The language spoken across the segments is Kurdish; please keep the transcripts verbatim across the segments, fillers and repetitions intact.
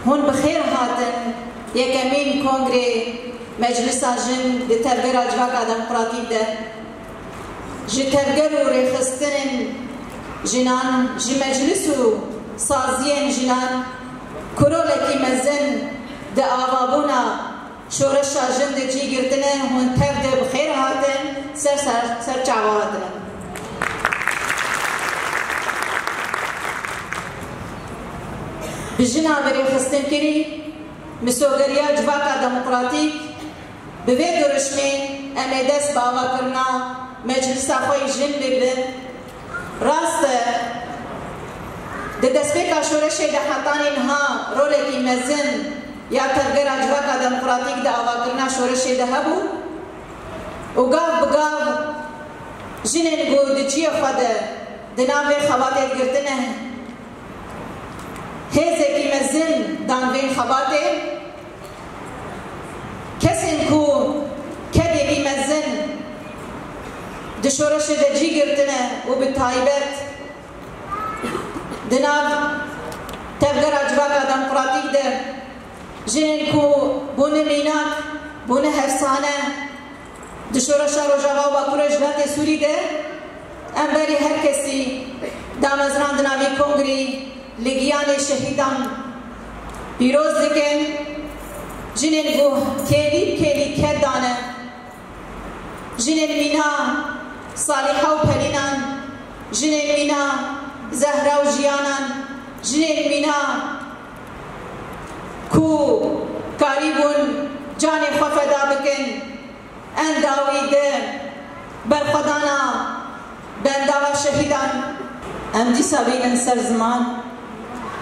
Hûn bi xêr hatin yekemîn kongrê Meclisa Jin di Tevgera Civaka Demokratîk de. Ji tevger û rêxistinên jinan, ji meclis û saziyên jinan ku rolekî mezin di avabûna şoreşa jin de cî girtine, hûn tev de bi xêr hatin, ser, ser, ser çava hatine. Bi jina bi rêxistinkirî, misogeriya civaka demokratîk, bi vê dirûşmê em ê dest bi avakirina meclisa xwe yî jin bibin. Rast e, di destpêka şoreşê de hetanî niha rolekî mezin ya Tevgera Civaka Demokratîk di avakirina şoreşê de hebû û gav bi gav jinên ku di cihê xwe de di nav vê xebatê digirtine, hêzekî mezin dan vê xebatê. Kesên ku kedekî mezin di şoreşê de cî girtine û bi taybet di nav Tevgera Civaka Demokratîk de jinên ku bûne mînak, bûne efsane, di şoreşa Rojava û Bakurê Jilatê Sûrî de em berî her kesî damezrandina vî kongrî li giyanê şehîdan pîroz dikin. Jinên ku kêlî kêlî ked dane, jinên mîna Salîha û Pelînan, jinên mîna Zehra û Jiyanan, jinên mîna ku karîbûn canê xwe feda bikin. Endawî di berxwedana bendava şehîdan. Em dîsa bînin ser ziman,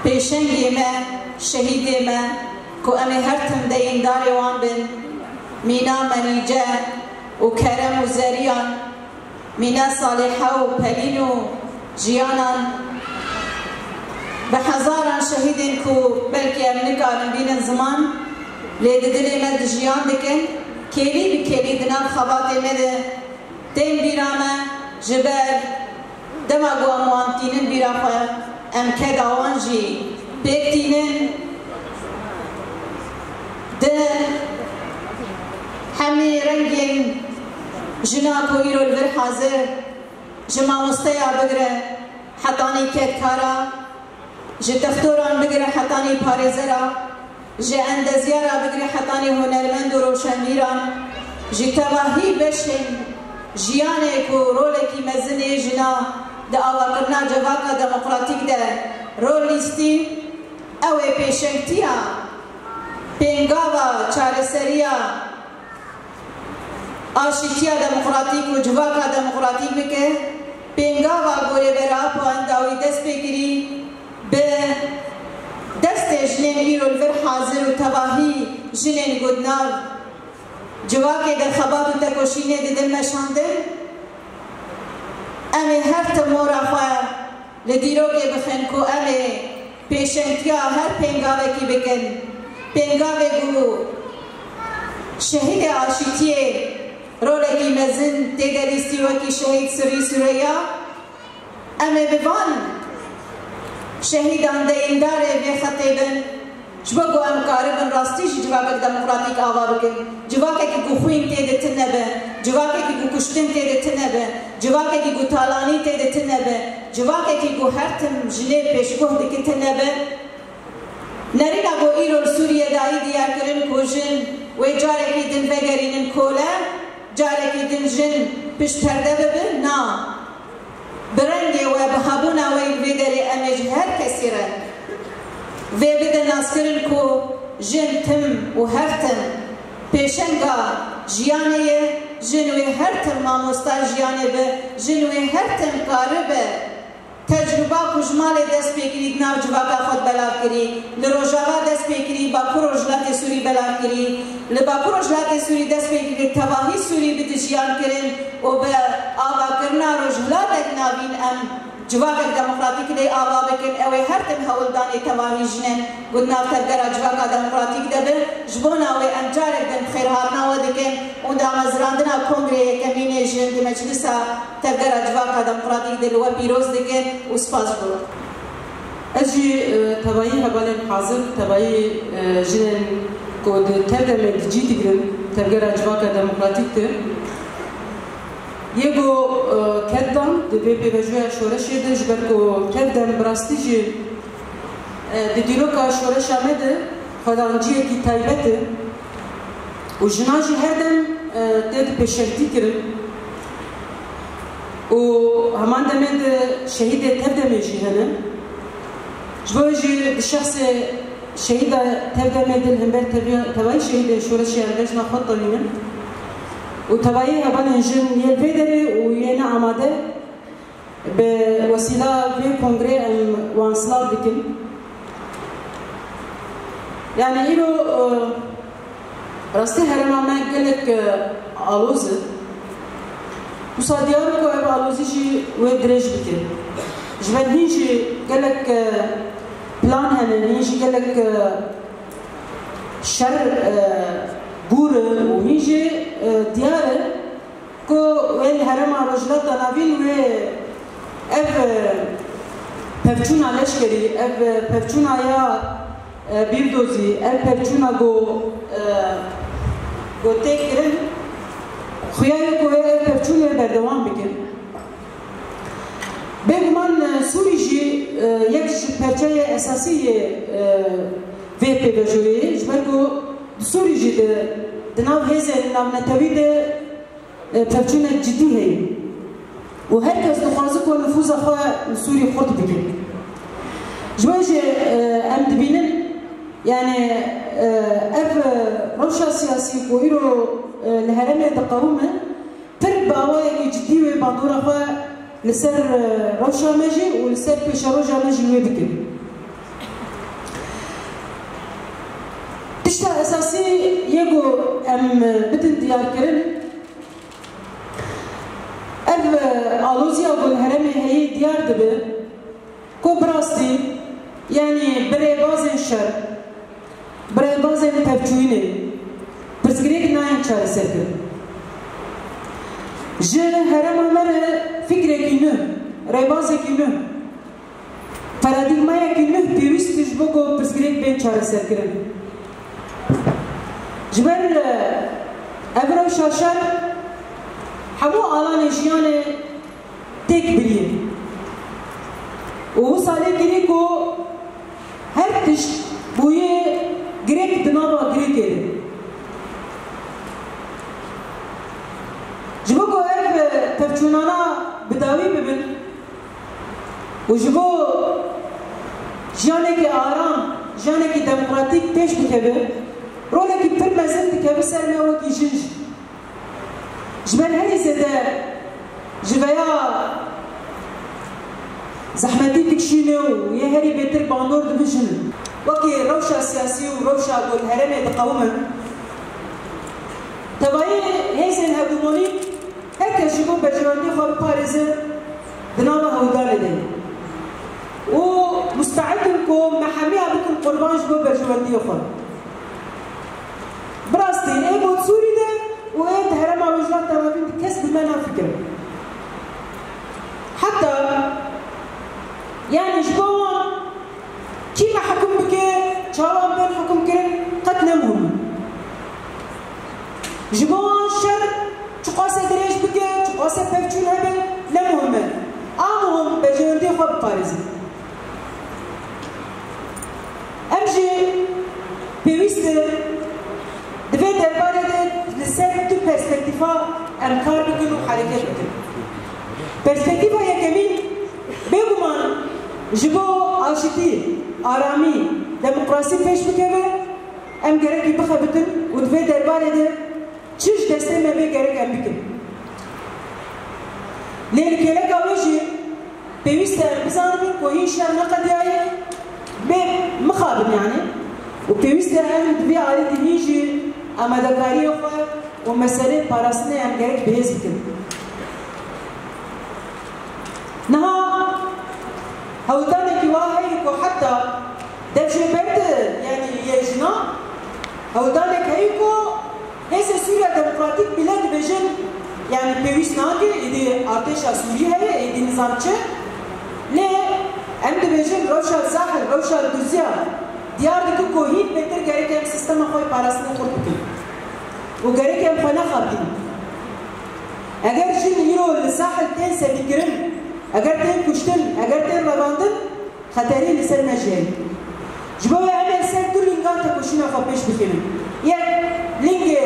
pêşengê me, şehîdê me, ku em ê her tim deyîndarê wan bin, mîna Menîce û Kerem û Zeriyan, mîna Salîhe û Pelîn û Jiyanan, bi hezaran şehîdên ku belkî em nikarin bînin ziman, lê di dilê me dijiyan dikin, kêlî bi kêlî di nav xebatê me de tên bîra me, ji ber dema ku em wan tînin bîra xwe, em keda wan jî pêk tînin. Di hemî rengên jina ku îro li vir hazir, ji mamosteya bigire hetanî kedkara, ji textoran bigire hetanî parêzera, ji endezyara bigire hetanî hunermend û roşenvîran, ji tevahî beşên jiyanê ku rolekî mezin ê jina di avakirina civaka demokratîk de rol lîstî, ew ê pêşengtiya pêngava çareseriya aşîtiya demokratîk û civaka demokratîk bike, pêngava ku Rêber Apo Endawî dest pê kirî, bi destê jinên îro li vir hazir û tevahî jinên ku di nav civakê de xebat û tekoşînê didin meşandin. Em ê her tim mora xwe li dîrokê bixin ku em ê pêşengtiya her pêngavekî bikin. Pêngavê ku şehîdê aşîtiyê rolekî mezin tê de lîstî wekî şehîd Sirrî Sureya. Em ê bi van şehîdan deyîndarê vê xetê bin. Ji bo ku em karibin rastî jî civakek demokratîk ava bikin, civakekî ku xwîn tê de tune be, civakekî ku kuştin tê de tune be, civakekî ku talanî tê de tune be, civakekî ku her tim ji lê pêşguh dike tune be. Nerîna ku îro li Sûriyê dayî diyarkirin ku jin wê carekî din vegerînin kole, carekî din jin pişt perde bibin, na. Bi rengê we, bi hebûna we li vê derê em ê ji her kesî re vê bidin naskirin ku jin tim û her tim pêşenga jiyanê ye, jin wê her tim mamosta jiyanê be, jin wê her tim karibe tecrûba ku ji malê dest pê kirî di nav civaka xwe belav kirî, li Rojava dest pê kirî, Bakur Rojhilatê Sûrî belav kirî, li Bakur Rojhilatê Sûrî dest pê kirî, tevahî Sûrî bi dijiyan kirin û bi avakirina Rojhilatek Navîn em civakek demokratîk lê ava bikin. Ew ê her tim hewldanê tevahî jin in ku di nav tevgera civaka demokratîk de bin. Ji bona wê em carek din xêrhatina we dikin û damezrandina kongrê yekemînê jin di Meclisa Tevgera Civaka Demokratîk de li we pîroz dikin û spas ji bo we. Ez jî, e, tevayî hevalên hazir, tevayî, e, jinên ku di tev demê di cî digirin, tevgera civaka demokratîk de. Yê ku, e, ket dan di vê pêvajoya şoreşê de, ji ber ku tev dem bi rastî jî, e, di dîroka şoreşa me de xwedanciyekî taybet e. Û jinan jî her dem, e, tê di pêşertî kirin. Û heman demê de şehîdê tev demê jî hene. Ji bo jî di şexsê şehîda tev demê de li hember teviya-, tevayî şehîdên şoreşê em bejna xwe dixwînin. Û tevayî hevalên jin yên vê derê û yên amade bi wesîla vê kongrê em wan silav dikin. Yani îro, e, rastî herêma me gelek, e, aloz e. Wisa diyar e ku ev alozî jî wê dirêj bike. Ji ber hîn jî gelek, e, plan hene, hîn jî gelek, e, şer, e, gûr e û hîn jî, e, diyar e ku wê li herêma Rojhilata Navîn wê ev, e, pevçûna leşkerî, ev, e, pevçûna ya, e, bîldozî, ev pevçûna ku, e, ku tê kirin, xuya ye ku wê ev pevçûn wê berdewam bikin. Bêguman, e, Sûrî jî, e, yek ji perçeyê esasî yê, e, vê pêvajoyê ye, ji ber ku di Sûrî jî di, di nav hêzên navnetewî de e, pevçûnek cidî heye. Û her kes dixwaze ku nifûza xwe li Sûrî xurt bike. Ji bo jî, e, em dibînin, yani, e, ev, e, rewşa siyasî ku îro, e, li herêmê diqewime, pir bi awayekî cidî wê bandora xwe li ser, e, rewşa me jî û li ser pêşeroja me jî wê bikin. Tişta esasî yê ku em, e, bidin diyarkirin, ev, e, aloziya ku li herêmê heyî diyar dibe ku bi rastî, yanî bi rêbazên şer, bi rêbazên pevçûyînê pirsgirêk nayên çareserkirin. Ji herêma me re fikrekî nû, rêbazekî nû, paradîgmayekî nû pêwîst e ji bo ku pirsgirêk bên çareserkirin. Ji ber, e, ev rewşa şer hemû alanê jiyanê têk biriye. Û wisa lê kirî ku her tişt bûye girêk di nava girêkê de. Ji bo ku ev, e, pevçûnana bi dawî bibin, û ji bo jiyanekî aram, jiyanekî demokratîk pêş bikeve, rolekî pir mezin dikeve ser me wekî jin jî. Ji ber herî zêde ji veya zehmetî dikişîne û yê herî bêtir bandor dibijin. Wekî rewşa siyasî û rewşa ku li herêmê diqewimin, tevayî hêzên hegemonîk her kes ji bo berjewendiyê xwe biparêze di nava hewldanê de ye û musteîd in ku me hemiya bikin qurban ji bo berjewendiyê xwe. Bi rastî ê ku di Sûrî de û ê di herêma Rojhilata Navîn de kes bi me nafikire. Heta, yanî ji bo wan kî me hekum bike, çawa em bên hekumkirin, qet ne muhim e. Ji bo wan şer çiqase dirêj bike, çiqase pevçûn hebe, ne muhim e. A muhim berjewendiyê xwe biparêzin. Em jî pêwîst e di vê derbarê de li ser du perspektîfa em kar bikin û hereket bikin. Perspektîfa yekemîn, bêguman ji bo aşitî, aramî, demokrasî pêş bikeve, em gerekî bixebitin û di vê derbarê de çi ji destê me bê gerek em bikin. Lê li kêleka wê jî pêwîst e em bizanibin ku hîn şer neqediyaye bê mixabin, yanî, û pêwîst e em di vê alî de hîn jî amadekariyê xwe û meselê parastinê em gerek bi hêz bikin. Niha hewldanekî wa heye ku heta dev jê berde, yanî yê jinan, hewldanek heye ku Hêzên Sûriya Demokratîk bile dibêjin, yanî pêwîst nake, êdî artêşa Sûrî heye, êdî nizam çi. Lê Em dibêjin rewşa Sahil, rewşa Duziya diyar dikin ku hîn bêtir gerek em sîstema xwe parastinê xurt bikin û gerek em xwe nexapînin. Eger jin îro li Sahil tên sedîkirin, eger tên kuştin, eger tên revandin, xeterî li ser me jî heye. Ji bo wê em ê li ser du linga tekoşîna xwe pêş bixînin. Yek, lingê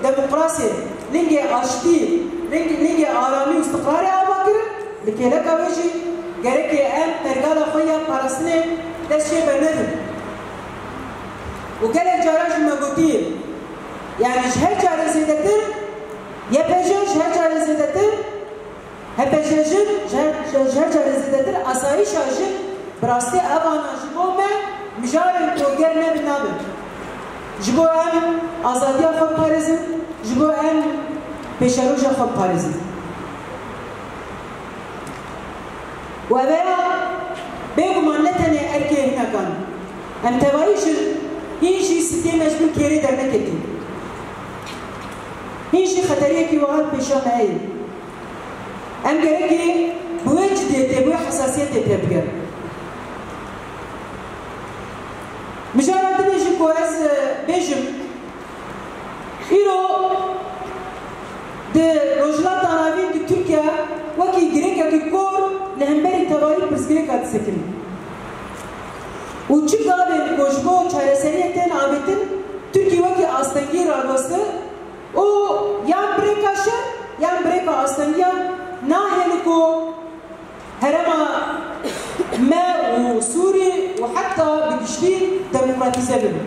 demokrasiyê, lingê aştî, ling-, lingê aramî û istiqrarê ava kirin, li kêleka wê jî gerekê em pergala xwe ya parastinê dest jê bernedin. Û gelek cara jî me gotiye, yani ji her carê zêdetir, Y P J ji her carê zêdetir, H P J jin ji her, ji, ji her carê zêdetir asayîşa jin bi rastî evana ji bo me mijarên ku ger nebin nabin. Ji bo em azadiya xwe biparêzin, ji bo em pêşeroja xwe biparêzin. Û ev ya bêguman ne tenê erkê hinekan. Em tevayî jin hîn jî sitiyê me ji bin kêrê derneketî. Hîn jî xeteriyekî wiha li pêşa me heye. Em gerekê bi wê cidiyetê, bi wê hesasiyetê têbigerin. Mijara din jî ku ez, e, bêjim, îro di Rojhilata Navîn, di Tirkiye wekî girêkekî kor li hemberî tevayî pirsgirêka disekinî. Û çi gavên ku ji bo çareseriyê tên avêtin, Tirkî wekî astengî ragoste, û yan bi rêka şer, yan bi rêka astengiya nahêle ku herêma me û Sûrî û heta bi giştî demokratîze bibin.